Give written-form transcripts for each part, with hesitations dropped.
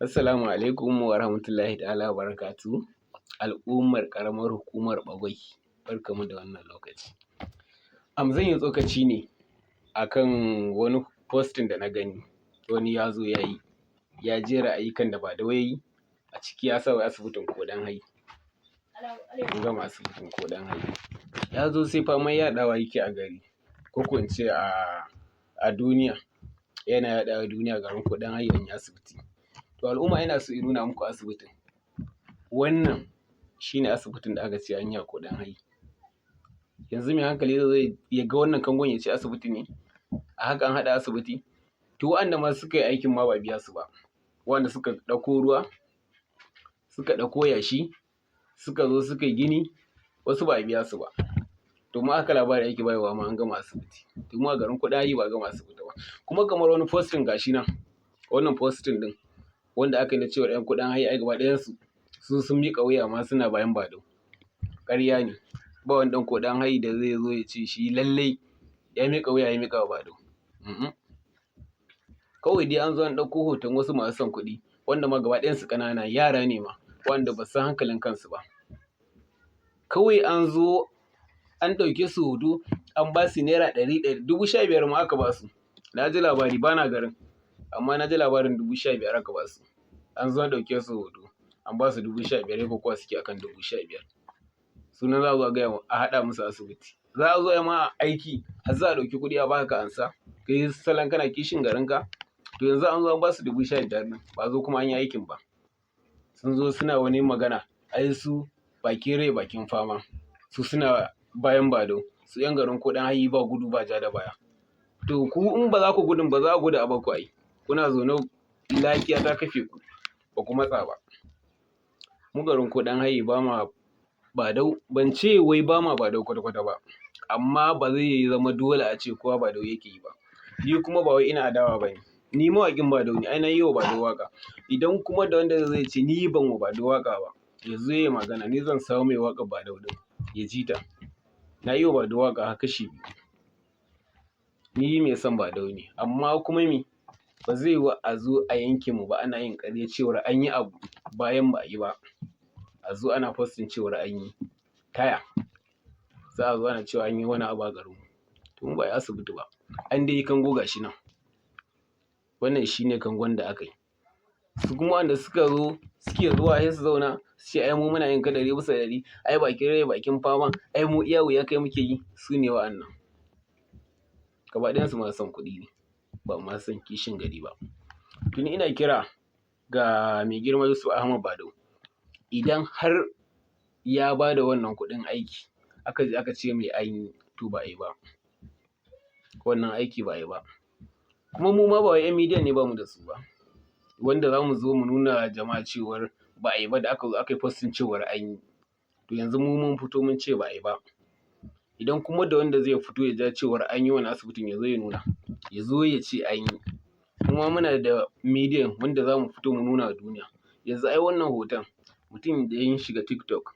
Assalamu alaikum wa rahmatullahi ta'ala wa barakatuhu. Al'ummar ƙaramar hukumar Bagwai, barkanmu da wannan lokaci. Zan yi tsokaci ne akan wani posting da na gani wani ya zo ya yi, ya jera ayyukan da Badau ya yi, a ciki ya sa wai asibitin Koɗanhai. An gama asibitin Koɗanhai. Ya zo sai faman yaɗawa yake a gari, ko ko in ce a duniya, yana yaɗawa duniya garin Koɗanhai an yi asibiti. To al'umma, ina so in nuna muku asibitin. Wannan shi ne asibitin da aka ce an yi a Koɗanhai. Yanzu mai hankali zai zo ya ga wannan kangon ya ce asibiti ne? A haka an haɗa asibiti? To waɗanda ma suka yi aikin ma ba a biya su ba. Waɗanda suka ɗauko ruwa, suka ɗauko yashi, suka zo suka yi gini, wasu ba a biya su ba. To ma haka labari ake bayarwa ma an gama asibiti. To mu a garin Koɗanhai ba a gama asibiti ba. Kuma kamar wani posting ga shi nan, wannan posting ɗin wanda aka yi na cewar 'yan Koɗanhai ai gaba ɗayansu su sun miƙa wuya ma suna bayan Badau. Ƙarya ne. Ba wani ɗan Koɗanhai da zai zo ya ce shi lallai ya miƙa wuya, ya miƙa wa Badau. Kawai dai an zo an ɗauko hoton wasu masu son kuɗi wanda ma gaba ɗayansu ƙanana yara ne ma, wanda ba su san hankalin kansu ba. Kawai an zo an ɗauke su hoto, an ba su naira ɗari ɗari, 15,000 ma aka ba su. Na ji labari, ba na garin, amma na ji labarin 15,000 aka ba su. An zo an ɗauke su hoto, an ba su 15,000, sai kokawa suke akan 15,000. Sunan za a zo a gaya a haɗa musu asibiti. Za a zo a yi ma aiki har za a ɗauki kuɗi a baka ka ansa. Kai salon kana kishin garinka? To yanzu an zo an ba su 15,000 ɗin, ba a zo kuma an yi aikin ba. Sun zo suna wani magana, ai su bakin rai bakin fama. Su suna bayan Badau. Su 'yan garin Koɗanhai ba gudu ba ja da baya. To ku in ba za ku gudun ba, za a gudu a bar ku ai. Kuna zaune lafiya ta kafe ku, ba ku matsa ba. Mu garin Koɗanhai ba ma Badau, ban ce wai ba ma Badau kwata-kwata ba, amma ba zai zama dole a ce kowa Badau yake yi ba. Ni kuma ba wai ina adawa ba ne. Ni mawaƙin Badau ne, ai na yi wa Badau waƙa. Idan kuma da wanda zai ce ni ban wa Badau waƙa ba, ya zo ya yi magana, ni zan samo mai waƙar Badau ɗin ya ji ta. Na yi wa Badau waƙa har kashi biyu. Ni mai son Badau ne, amma kuma me? Ba zai yiwu a zo a yankin mu ba ana yin ƙarya cewar an yi abu bayan ba a yi ba. A zo ana posting cewar an yi. Taya? Za a zo ana cewa an yi wani abu a garinmu. To mu ba a yi asibiti ba. An dai yi kango, ga shi nan. Wannan shi ne kangon da aka yi. Su kuma wanda suka zo suke zuwa sai su zauna su ce ai mu muna yin ka 100%, ai bakin rai bakin fama, ai mu iya wuya kai muke yi, su ne wa'annan. Gaba ɗayansu masu son kuɗi ne, ba masu son kishin gari ba. To ni ina kira ga mai girma Yusuf Ahmad Badau, idan har ya ba da wannan kuɗin aiki aka je aka ce mai an yi, to ba a yi ba. Wannan aiki ba a yi ba. Kuma mu ma ba wai 'yan media ne ba mu da su ba, wanda za mu zo mu nuna jama'a cewar ba a yi ba da aka zo aka yi posting cewar an yi. To yanzu mu mun fito mun ce ba a yi ba. Idan kuma da wanda zai fito ya ja cewar an yi wannan asibitin, ya zo ya nuna, ya zo ya ce an yi. Kuma muna da media wanda za mu fito mu nuna wa duniya. Yanzu ai wannan hoton, mutum da ya shiga TikTok,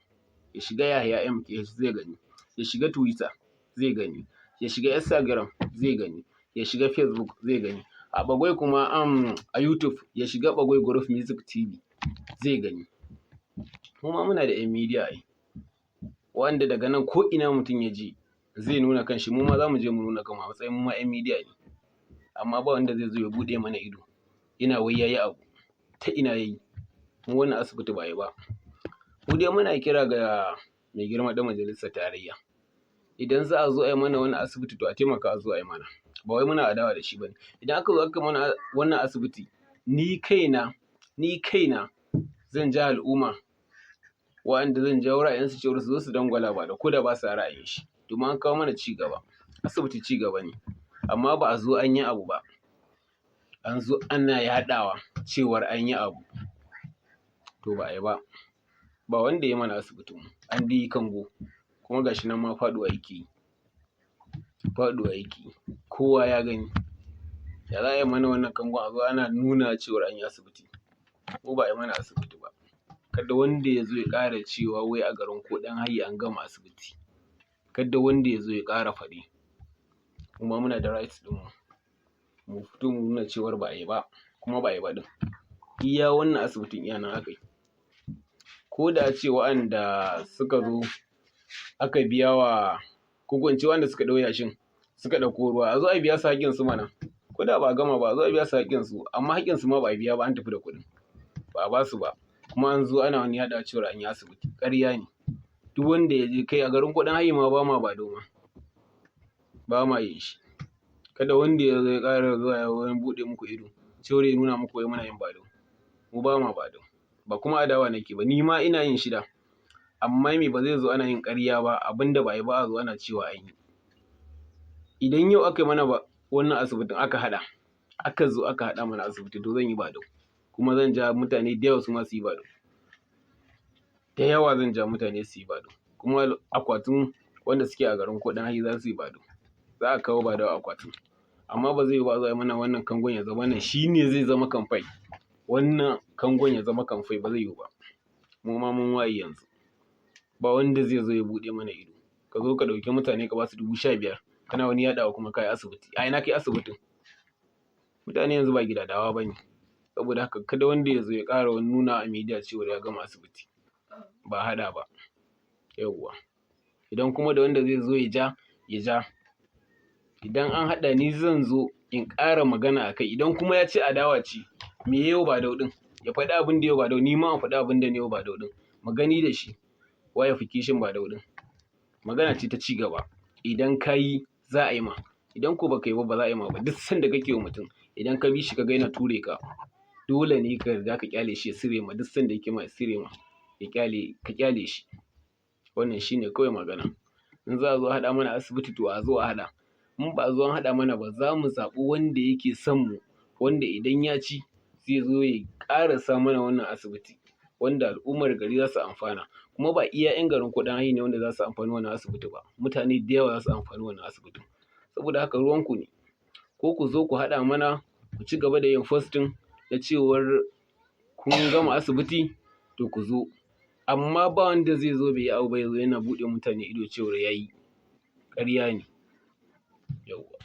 ya shiga Yahaya MKH zai gani, ya shiga Twitter zai gani, ya shiga Instagram zai gani, ya shiga Facebook zai gani. A Bagwai kuma a YouTube, ya shiga Bagwai Group Music TV zai gani. Kuma muna da 'yan media ai, wanda daga nan ko ina mutum ya je zai nuna kanshi, mu ma za mu je mu nuna kanmu a matsayin mu ma 'yan media ne. Amma ba wanda zai zo ya buɗe mana ido yana wai ya yi abu, ta ina ya yi? Mu wannan asibiti ba a yi ba. Mu dai muna kira ga mai girma ɗan majalisar tarayya. Idan za a zo a yi mana wannan asibiti, to a taimaka a zo a yi mana. Ba wai muna adawa da shi ba ne. Idan aka zo aka mana wannan asibiti, ni kaina zan ja al'umma wa'anda zan jawo ra'ayinsu cewar su zo su dangwala Badau ko da ba sa ra'ayin shi. Domin an kawo mana ci gaba. Asibiti ci gaba ne, amma ba a zo an yi abu ba. An zo ana yaɗawa cewar an yi abu, to ba a yi ba. Ba wanda ya mana asibitin mu, an dai yi kango kuma ga shi nan ma faɗuwa yake yi. Faɗuwa yake yi. Kowa ya gani. Ya za a yi mana wannan kangon a zo ana nuna cewar an yi asibiti? Mu ba a yi mana asibiti ba. Kada wanda ya zo ya ƙara cewa wai a garin Koɗanhai an gama asibiti. Kada wanda ya zo ya ƙara faɗi. Kuma muna da right ɗinmu. Mu fito mu nuna cewar ba a yi ba, kuma ba a yi ba ɗin. Iya wannan asibitin iya nan aka yi. Ko da a ce wa'anda suka zo aka biya wa, ko ko in ce wa'anda suka ɗau yashin suka ɗauko ruwa, a zo a biya su haƙƙinsu mana. Ko da ba a gama ba, a zo a biya su haƙƙinsu, amma haƙƙinsu ma ba a biya ba, an tafi da kuɗin. Ba a ba su ba. Kuma an zo ana wani yaɗawa cewar an yi asibiti. Ƙarya ne. Duk wanda ya je kai a garin Koɗan Hayi ma ba ma Badau ma. Ba ma yin shi. Kada wanda ya zo ya ƙara zuwa ya wani buɗe muku ido cewar ya nuna muku wai muna yin Badau. Mu ba ma Badau. Ba kuma adawa nake ba. Ni ma ina yin shida. Amma me ba zai zo ana yin ƙarya ba, abin da ba a yi ba a zo ana cewa an yi. Idan yau aka yi mana ba wannan asibitin aka haɗa, aka zo aka haɗa mana asibiti, to zan yi Badau. Kuma zan ja mutane da yawa su ma su yi Badau. Da yawa zan ja mutane su yi Badau. Kuma akwatin wanda suke a garin Koɗan Hayi za su yi Badau. Za a kawo Badau a akwatin. Amma ba zai yiwu ba a zo a yi mana wannan kangon ya zama nan shi ne zai zama kamfai. Wannan kangon ya zama kamfai ba zai yiwu ba. Mu ma mun waye yanzu. Ba wanda zai zo ya buɗe mana ido. Ka zo ka ɗauki mutane ka ba su 15,000 kana wani yaɗawa kuma ka yi asibiti. A ina ka yi asibitin? Mutane yanzu ba gidadawa ba ne. Saboda haka kada wanda ya zo ya ƙara wani nuna a media cewar ya gama asibiti. Ba a haɗa ba. Yauwa. Idan kuma da wanda zai zo ya ja, ya ja. Idan an haɗa, ni zan zo in ƙara magana a kai. Idan kuma ya ce adawa ce, me ya yi wa Badau ɗin? Ya faɗi abin da ya yi wa Badau, ni ma in faɗi abin da na yi wa Badau ɗin. Mu gani da shi. Wa ya fi kishin Badau ɗin? Magana ce ta ci gaba. Idan ka yi, za a yi ma. Idan ko ba ka yi ba, ba za a yi ma ba. Duk sanda kake wa mutum, idan ka bi shi ka ga yana ture ka, dole ne ka riga ka ƙyale shi ya sire ma. Duk sanda yake ma ya sire ma, ya ƙyale, ka ƙyale shi. Wannan shine kawai magana. In za a zo a haɗa mana asibiti, to a zo a haɗa. In ba a zo an haɗa mana ba, za mu zaɓi wanda yake son mu, wanda idan ya ci zai zo ya ƙarasa mana wannan asibiti wanda al'ummar gari za su amfana. Kuma ba iya 'yan garin Koɗan Hayi ne wanda za su amfani wannan asibiti ba. Mutane da yawa za su amfani wannan asibitin. Saboda haka ruwanku ne. Ko ku zo ku haɗa mana, ku ci gaba da yin posting na cewar kun gama asibiti, to ku zo. Amma ba wanda zai zo bai yi abu ba ya zo yana buɗe mutane ido cewar ya yi. Ƙarya ne. Yauwa.